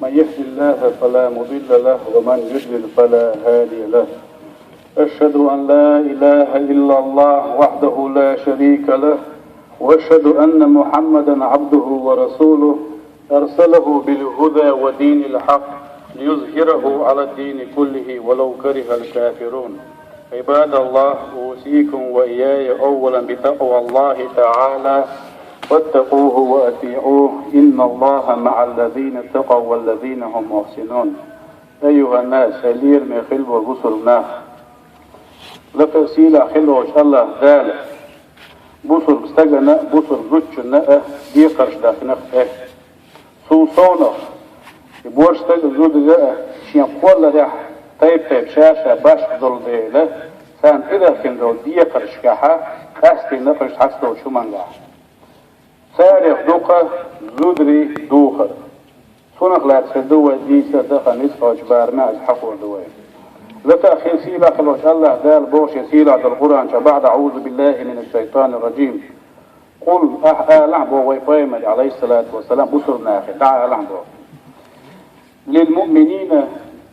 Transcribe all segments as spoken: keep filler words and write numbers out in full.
من يهد الله فلا مضل له ومن يضلل فلا هادي له. أشهد أن لا إله إلا الله وحده لا شريك له، وأشهد أن محمدا عبده ورسوله، أرسله بالهدى ودين الحق ليظهره على الدين كله ولو كره الكافرون. عباد الله، أوصيكم وإياي أولا بتقوى الله تعالى، واتقوه وأطيعوه، إن الله مع الذين اتقوا والذين هم محسنون. أيها الناس, хӀай лераме хила болу бусалба нах! Лакха а, сийлахь а хила волчу АллахӀ Дала бусалба стагана а, бусалба зудчунна а декхарш дахнарх тӀе. Цул совнаха, и боьрша стаг а, зуда а шен кхолларехь тайп-тайпа ша-ша башха долу дела, царна тӀедахкина долу декхаршкахь къастийна кхуьнаш хьаста долчу хӀумангахь. Царах дукха зударий духар. Цунах лаьцна хир ду вай дийца а, тахана ницкъ кхочу барамехь иза хьахор ду вай. Лакха а, хила сийлахь а волчу АллахӀ Дала боху шен сийлахь долу Къуръан чохь: بعد أعوذ بالله من الشيطان الرجيم. قل, ахь алахь боху вай пайхамаре, Ӏалайхиссалату вассалам, бусалба нахе дӀаалахь боху. للمؤمنين,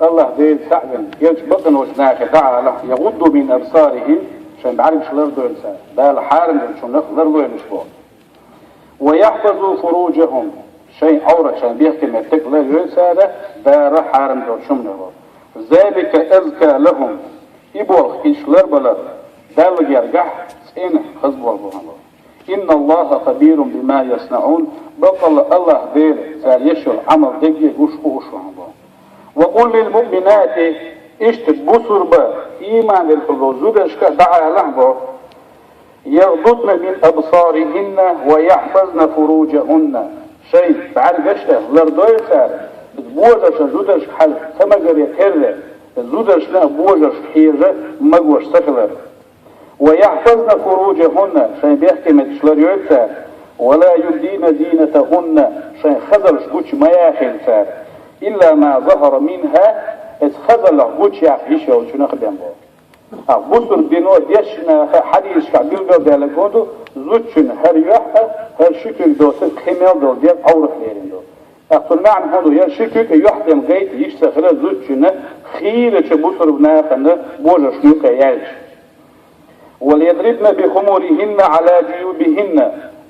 АллахӀ Делан схьавеана, элча бакъонаш нахе дӀаалахь, يغضوا من أبصارهم, шайн бӀаьргаш лардойла цара, Дала хьарам долчунах ларлойла уьш боху. ويحفظوا فروجهم, шайн Ӏоврат, шайн бехке меттиг ларйойла цара, Дала хьарам долчунах боху. ذلك أزكى لهم, и болх, уьш ларбалар Далла гергахь цӀена, хаза болх бу хьуна. إن الله خبير بما يصنعون, баккъалла АллахӀ Дела цара еш йолу Ӏамал дерриге гуш, хууш ву хьуна боху. وقل للمؤمنات, иштта бусалба, ийман диллина болу зударшка а дӀаалахь боху: يغضضن من أبصارهن ويحفظن فروجهن, шайн бӀаьргаш а лардойла цара, божаршна зударшка хьажа ца магаре терра, зударшна а божаршка хьежа магош ца хилар. ويحفظن فروجهن, шайн бехке меттигаш ларйойла цара, ولا يبدين زينتهن, шайн хазаллаш гучу ма яхийла цара, إلا ما ظهر منها, оцу хазаллех гучуяккха йиш йолчунах бен боху. Ткъа бусалба дино дешначу наха хьадисашкахь билгалдаьлларг хӀун ду, зудчун хӀара юьхь а, хӀара ши куьг доцург кхин мел долу дегӀ Ӏоврат лерина ду. ТӀаккха цуьнан маьӀна хӀун ду, хӀара ши куьг а юьхь тӀе гайта йиш ца хилар зудчунна, хийрачу бусалба нахана божаршна юккъе яьлча. وليضربن بخمرهن على جيوبهن,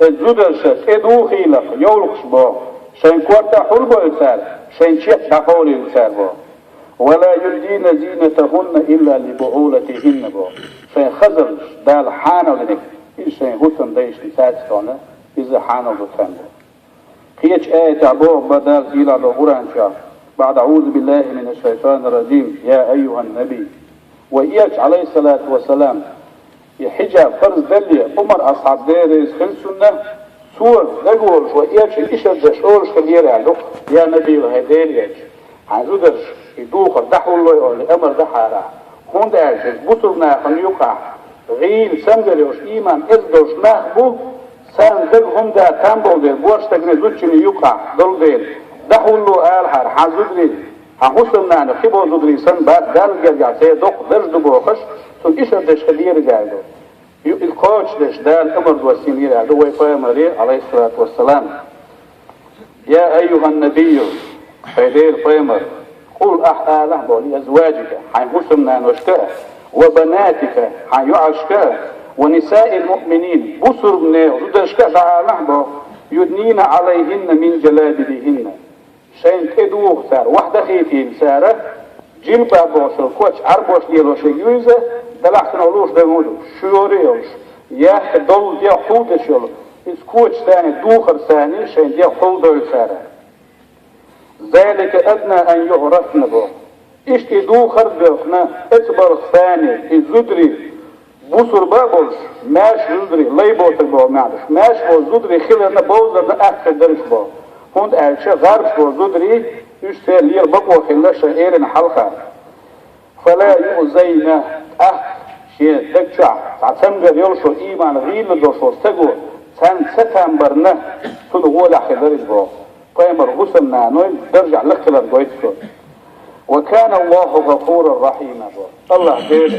оцу зударша тӀедухийла йовлакхаш боху, шайн корта хьулбойла цара, шайн чекх дӀакховлийла цара боху. ولا يبدين زينتهن إلا لبعولتهن боху. Шайн хазаллаш Дала хьанал динарг, иза шайн хӀусамдайшна цаьрца тӀехь, иза хьанал ду царна боху. Кхечу аятехь боху Дала сийлахь долу Къуръан чохь: بعد أعوذ بالله من الشيطان الرجيم. يا أيها النبي. Вай элча, Ӏалайхиссалату вассалам, и хьиджаб фарз далале, Ӏумар асхьаб, Дела реза хила цунна, цо дагаволуш вай элчане ишар деш олуш хилла аьлла ду-кх: «Я Наби, хӀай Делан элча, хьайн зударша и духар дӀахьуллой олий амар дахьара». ХӀунда аьлча иза бусалба нахана юкъахь гӀийла цамгар йолуш, ийман эзар долуш нах бу, царна дага хӀума да там болу дела, боьрша стагана, зудчунна юкъахь долу дела, дӀахьулло алахьара хьан зударий, хьан хӀусамнана кхиболу зударий санна бац, Далла гергахь церан доккха дарж ду бохуш, цунна ишар деш хилла аьлла ду. Ю-, иза кхочушдеш Дала амар доссийна аьлла ду вай пайхамаре, Ӏалайхиссалату вассалам. يا أيها النبي, хӀай Делан пайхамар, قل, ахь алахь боху, لأزواجك, хьайн хӀусамнаношка а, وبناتك, хьайн йоӀаршка а, ونساء المؤمنين, бусалба нехан зударшка а дӀаалахь боху, يدنين عليهن من جلابيبهن, шайна тӀедуху цара, охьадахийтийла цара, жилбаб бохуш йолу коч Ӏарбоша лелош ерг ю иза, делахь цунах лууш дерг хӀун ду, шора а йолуш, яхь долу, я хьулдеш йолу, иза кочаца а, духарца а шайн дегӀ хьулдойла цара. ذلك أدنى أن يعرفن боху. Иштта и духар а доьхна, эцу балхаца а и зударий, бусалба а болуш, маьрша зударий, лай боцург боху маьӀна ду, маьрша болу зударий хиларна, бовзарна атта хир дара уьш боху. ХӀунда аьлча гӀарбаш болу зударий, уьш церан лела бакъо хилла шайн элана хьалха. فلا يؤذين, тӀаккха шен даг чохь цхьа цамгар йолуш волу, ийман гӀийла долуш волу стаго царна цатам барна, цунна гӀолехь хир дара иза боху. Пайхамаран хӀусамнаной даржехь лакхалар гойту цо. وكان الله غفورا رحيما боху. АллахӀ Дела,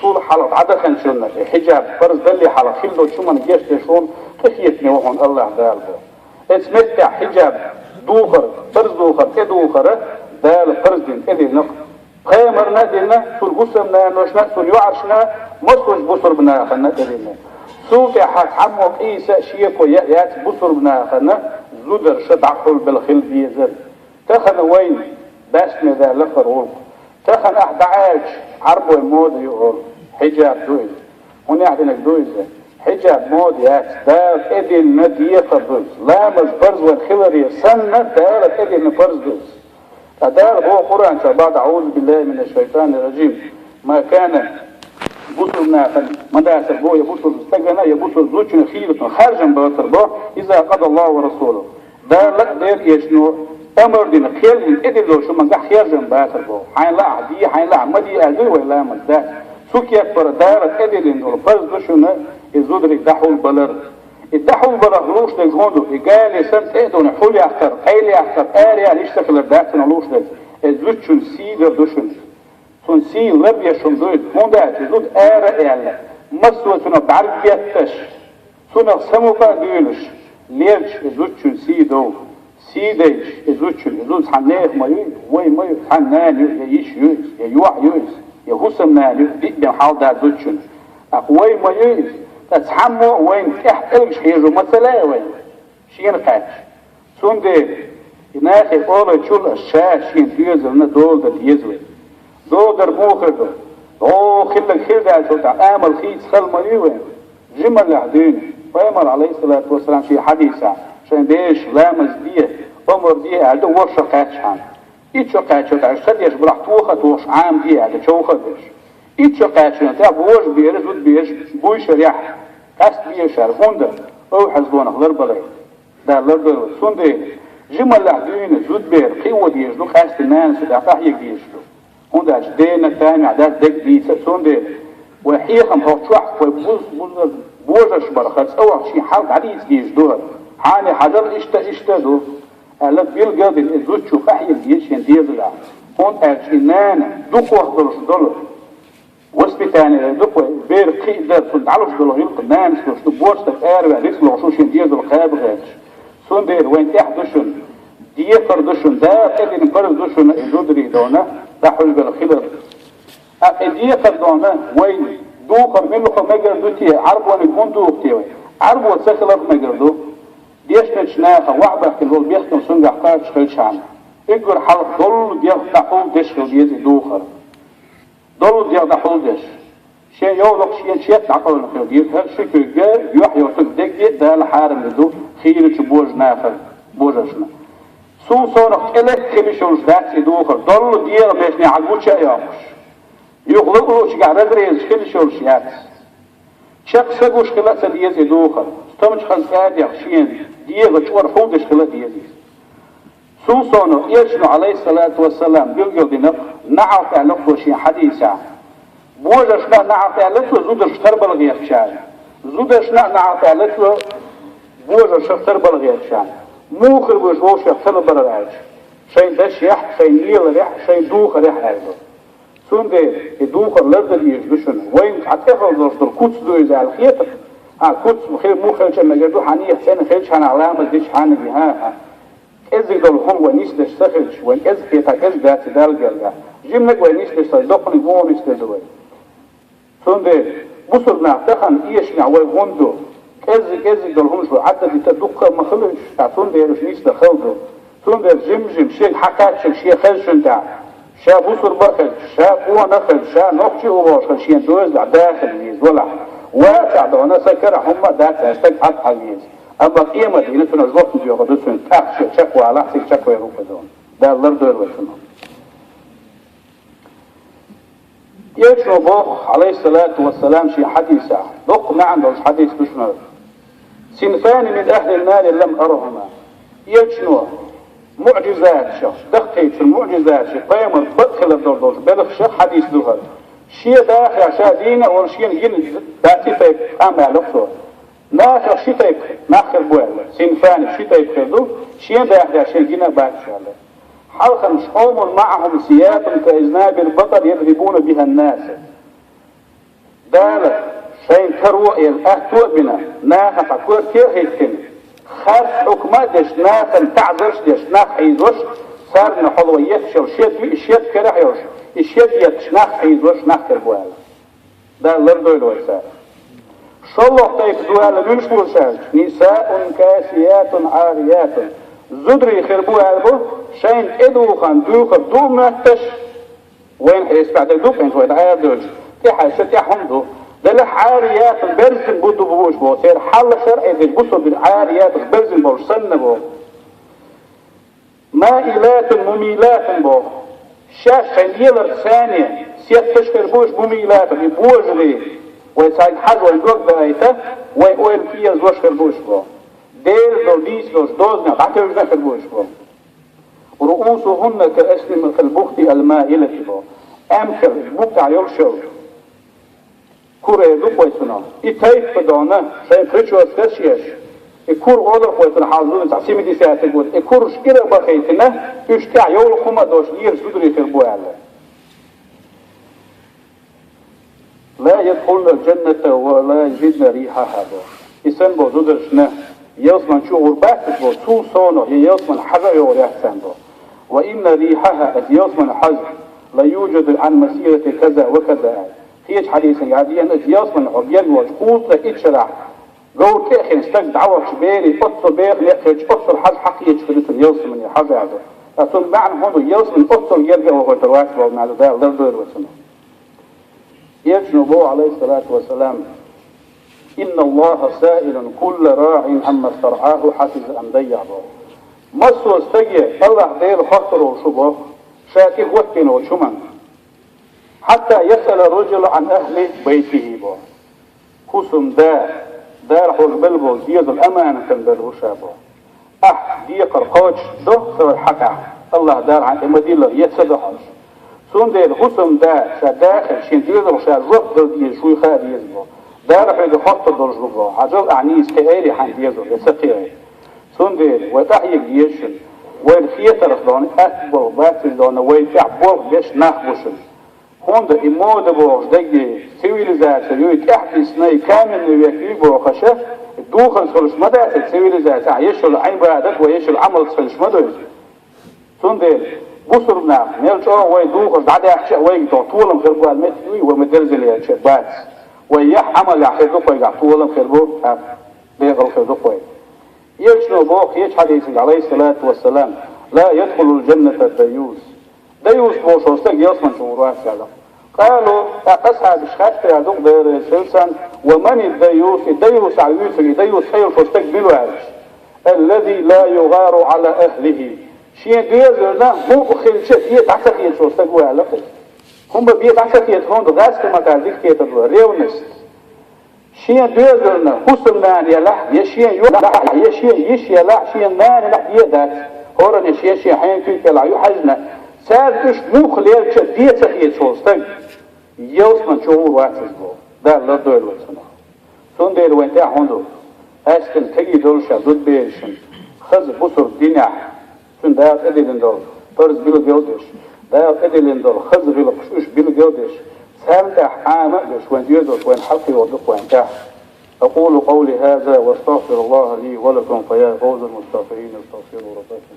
цул хьалха дӀадаханчунна, и хьиджаб фарз далале хьалха хилла долчу хӀуманна гечдеш волу, къинхетаме волу хьуна АллахӀ Дала боху. Эцу меттехь хьиджаб Духар, парз духар, тӀедухар, Дала парз дина, тӀедиллинарг. Пайхамарна а дина, цун хӀусамнаношна а, цун йоӀаршна а, массо а бусалба нахана а тӀедиллина. Цул тӀехьа цхьаммо къийса а, шеко а яц бусалба нахана зударша дӀахьулбала хила безар. Тахан вайна баьсме даьлла хӀара гӀулакх. Тахан ахь дӀааьлча, Ӏарбой мода ю олу, хьиджаб ду иза. ХӀунда аьлла динарг ду иза? Хьиджаб мода яц, Дала тӀедиллина декхар ду иза. Ламаз парз вайн хиларе санна, Дала тӀедиллина парз ду иза. Ткъа Дала боху Къуръан чохь, баьда: «АӀузу биллахӀи минаш-шайтӀанир-ражим». Ма кана, бусалба нахана ма дацар боху, я бусалба стагана, я бусалба зудчунна хийрачун харжам бацар боху, «иза къадаллахӀу ва расулухӀу». Дала а Делан элчано амар дина, кхел дина тӀедиллина долуш ма гахь харжам бацар боху. Хьайна лаахь де, хьайна лаахь ма де аьлла дуй вай ламаз дац. Цу кеппара Дала тӀедиллина долу парз ду шуна и зударий дӀахьулбалар. И дӀахьулбаларх лууш дерг хӀун ду? И гали санна тӀе а дуьйна хьулъяккхар, къайлаяккхар, араяьлла иштта хилар дац цунах лууш дерг. И зудчун сий дар ду шуна. Цунна сий лардеш хӀума ду иза, хӀунда аьлча зуда ара а яьлла, массо а цунах бӀаьрг бетташ, цунах самукъа а дуьйлуш, лелча и зудчун сий дов. Сий дайча и зудчун, и зуда цхьана нехан ма ю, вай ма ю, цхьана нана ю, я йиша ю иза, я йоӀ ю иза, я хӀусамнана ю, диъ бен хьал дац зудчун. ТӀаккха вай ма ю иза, ткъа цхьаммо а вайна тӀехь пӀелгаш хьежо ма ца лаьа вайна. Шена кхаьчча. Цундела и нахе олучул а ша шен доьзална дола дан деза вай. Дола дар муха хир ду? ДӀо хилларг хир даьллачул тӀаьхьа амал хийца хала ма вий вайн. Жималлехь дуьйна, Пайхамар, Ӏалайхиссалату вассалам, шен хьадисехь, шайн бераш ламаз де, омар де аьлла ду, ворхӀ шо кхаьччахьана. Итт шо кхаьчча, аша ца деш барахь тоха а тохуш Ӏама де аьлла, човха а деш. Итт шо кхаьчча, тӀе божа бера, зуда бераш буйшарехь, къаьста бешара, хӀунда овхьазлонах ларбалар. Дала лардойла вай. Цундела жималлехь дуьйна зудбер кхио дезаш ду, къаьсттина нанас тӀехь къахьега дезаш ду. ХӀунда аьлча дена тамехь дац дерг дийца а, цундела вай хьехам хӀокху чохь, вай буз-, бузар-, божарш барх, цӀа вахча шен хьал дӀадийца дезаш ду хӀара. Хьан хьажал иштта, иштта а ду. Аьлла, билгал а дина, и зудчо къахьега деза шен дезалехь. ХӀунда аьлча и нана дукхох долуш долу воспитание ду-кх вай, бер кхиъ дар, цунна дӀалуш долу гӀиллакх нанас луш ду, божа стаг араваьлла рицкъ лохуш ву шен дезал кхаба гӀерташ. Цундела вайн тӀехь ду шуна, декхар ду шуна, Дала тӀедиллина парз ду шуна и зударий дона дӀахьулбелла хилар. ТӀаккха и декхар дона вайн духар муьлхха мегар ду те, Ӏарбониг хӀунда духу те вай? Ӏарбо ца хиларх мегар ду. Дешначу наха вахьбаьхкина волу бехкам цуьнгахь кхаччалц хилчхьана, уггар хьалха доллу дегӀ дӀахьулдеш хила деза и духар. Доллу дегӀ дӀахьулдеш. Шен йовлакх шена чет дӀакъевлина хила деза, хӀара ши куьйга юьхь йоцург дерриге а Дала хьарам ду хийрачу божа нахана, божаршна. Цул совнаха тӀелетта хила йиш йолуш дац и духар, доллу дегӀан бешнехь гуча а йоккхуш. Юха луъучигахь разрезаш хила йиш йолуш яц. Чекх са гуш хила а ца деза и духар, стомчу хаза цӀа а дехна, шена дегӀан чкъор хьулдеш хила а деза иза. Цул совнаха Элчано, Ӏалайхиссалату вассалам, билгал дина-кх, наӀалт аьлла-кх цо шен хьадисехь. Божаршна а наӀалт аьлла цо зударшах тарбала гӀертачарна. Зударшна а наӀалт аьлла цо божаршах тарбала гӀертачарна. Муха хир бу уьш вовшех тарбалар аьлча? Шайн дашехь, шайн леларехь, шайн духарехь аьлла. Цундела и духар лардан дезаш ду шуна. Вайна цхьа тӀехула долуш долу куц ду иза аьлла хетара, хьан куц хи-, муха хилча а мегар ду, хьан нехан цӀена хилча, хьан ламаз дича хьанна а, хьан, хьан. КӀеззиг долу хӀума вай нисдеш ца хилча, вайн кӀеззиг хетахь кӀеззиг дац и Далла гергахь. Жиманиг вай нисдеш ца, доккханиг муха нисдеш ду вай? Цундела бусург нах тахана эшамехь вай хӀунда ду? КӀеззиг-кӀеззиг долу хӀумаш вай Ӏадда дита дуккха а ма хила уьш, ткъа цундела уьш нисдан хала ду. Цундела жим-жим шега хьакхаьччиг шен хезачун тӀехь, ша бусурба а хилча, ша къона а хилча, ша нохчи а ву бохуш хилча, шен доьзалехь да хила веза, валахь. Вацахь а дона, сан карахь хӀумма а дац аьлла, стаг хьалха хьала веза. Амма къемат дийнахь цунах жоп ма доьхур ду цуьнан, тӀаккха ша чекхвалахь, цига чекхвер ву-кх и дона. Дала лардойла вай цунах. Элчано боху, Ӏалайхиссалату вассалам, шен хьадисехь, доккха маьӀна долуш хьадис ду шуна: «Синфани мин ахлил-нари лам арахума». Элчано муӀжизаташах, даккхийчун муӀжизаташах, пайхамар бакъ хилар долу долчу белхашах хьадис ду хӀара. Шен дахарехь, ша дийна а волуш, шена гина дац и тайпа къам, аьлла-кх цо. Нахах ши тайпа нах хир бу аьлла. Синфани, ши тайпа хир ду, шен дахарехь шена гина а бац уьш аьлла. Хьалхарнаш: «Къавмун маӀахум сиятун ка азнабил бакъари ядрибуна бихӀан-наса». Дала шайна таро а елла, аьтто а бина, нахана кхерте а хӀиттина, Харц хьукма а деш, нахана таӀзарш а деш, нах Ӏийзош, царна хьалха етташ йола шед вий, и шед карахь йолуш, и шед етташ нах Ӏийзош нах хир бу аьлла. Дала лардойла вай царах. ШолгӀа тайпа ду аьлла, вуьйш ву шаьш: «Нисаун касиятун Ӏариятун». Зударий хир бу аьлла бу, шайна тӀедухарна дуьйхар ду а моьтташ, вайна хьесапехь дерг ду, кхин вай дӀа арадевлча, тӀехьаьжча тӀехь хӀума ду. Делахь Ӏариятун, берзина бу ду бу уьш боху, церан хьал шарӀе дерг бу со бир Ӏариятун, берзина болуш санна боху. Маилатун мумилатун боху. Шаьш шайн леларца царна сетташ хир бу уьш, мумилатун, и божарий, вай цхьаьнга хьажа вайн дог даийта, вайн ойла кӀезош хир бу уьш боху. Делан долу дийца долуш дозанех дӀатевжина хир бу уьш боху. Руусухунна ка асним-, кал бухти ал маилати боху. Амкал, букъ тӀехь йолуш йолу. Кур эр ду-кх вай цунах. И тайпа дона, шайн прическа еш, и кур олура-кх вай цунах хьалзуьйна цхьа семидесятый год. И кураш кӀира а бахийтина, уьш тӀехь йовлакх хӀума а долуш, лелаш зударий хир бу аьлла. «Ла ядхулна джанната ва ла яджидна рихьаха», бо. И санна бо зударшна, ялсамани чу гӀур бац уьш бо, цул совнаха я ялсамани хьажа а йогӀур яц царна бо. «Ва инна рихьаха», аса ялсамани хьажа, «ла юджаду ан масирати каза ва каза», аьлла. Кхечу хьадисехь яздина, аса ялсамани хьо герга волчу кхузткъе итт шарахь, говр тӀе а хиъна стаг дӀавахча берийн, оццул беха некъ хилча, оццул хьажа хьакхеташ хир ю цунна ялсамани хьажа аьлла. Ткъа цунна маьӀна хӀун ду, ялсамани оццул герга а вахийтур вац боху маьӀна ду, Дала лардойла вай цунах. Элчано боху, Ӏалайхиссалату вассалам: «Инна Аллаха саилун кулла раӀин амма старӀаху хьафиза ам дайя», боху. Массо а стаге АллахӀ Дела хоттур волуш ву боху, ша тӀехӀоттийна волчу хӀуманна. «Хьатта ясъала раджулу ан ахли байтихи», боху. ХӀусамда, Дала хьоьга белла болу дезал аманатан белла ву ша боху. Ахь декхар кхочуш до ца вара хьакъехь, АллахӀ Дала хьан тӀе ма-диллара, я ца до хьожуш. Цундела хӀусамда ша дахар шен доьзалх ша жоп дала дезаш вуй хаа деза боху. Дала хьоьга хоттур долуш ву боху. Хьажал, ахь нийса кхиийрий хьан доьзал, я ца кхиийрий. Цундела вай къахьега деза шуна. Вайна хетарх дона, атта болх бац иза дона, вай тӀехь болх беш нах бу шуна. ХӀунда и мода бохуш даггара цивилизаци юй, тӀехь бисинарг каменный век юй бохуш, духар хуьлуш ма дац и цивилизаци, ахь еш йолу Ӏибадат вай еш йолу Ӏамалца хуьлуш ма ду иза. Цундела бусурба нах, мел чӀогӀа вай духар дӀадаьхча а, вайга тхо толам хир бу аьлла меттиг юй, вай ма-дерзалерча а бац. Вай яхь Ӏамалехь хир ду-кх вайгахь толам хир бу, тӀаккха декъал хир ду-кх вай. Элчано боху кхечу хьадисехь, Ӏалайхиссалату вассалам: «Ла ядхулул джанната дайюс». Дайюс бохуш волу стаг ялсамани чу гӀур вац аьлла. Къалу, тӀаккха асхьабаша хаьттира дукха, Дела реза хила царна: «Ва мани дайюс?» И дайюс ахь вуьйцург, и дайюс цӀе йолуш волу стаг мила ву аьлча. «Аллази ла югӀару Ӏала ахлихи». Шен доьзална хӀума хилча а бен дӀа ца хеташ волу стаг ву аьлла кхин. ХӀума бен дӀа ца хета хӀунда, гӀазкхийн маттахь дика хетар ду, ревность. Шен доьзална хӀусамнана елахь, я шен йоӀ елахь, я шен йиша елахь, шен нана елахь, бен дац. ХӀоранна шен, шен хьенан куьйга кӀелахь ю хьаьжна. Царна уьш муха лелча а бен ца хеташ волу стаг ялсамани чу гӀур вац иза боху. Дала лардойла вай цунах. Цундела вайн тӀехь хӀун ду? Аьшкан кегий долуш а зудберашна, хаза бусурба динехь, цуьнан Дала тӀедиллина долу парз билгал а деш, Дала тӀедиллина долу хаза гӀиллакхаш уьш билгал а деш, царна тӀехь Ӏама а деш, вайн доьзалш вайна хьалакхиор ду-кх вайн тӀехь. أقول قولي هذا وأستغفر الله لي ولكم فيا فوز المستغفرين، استغفروا ربكم.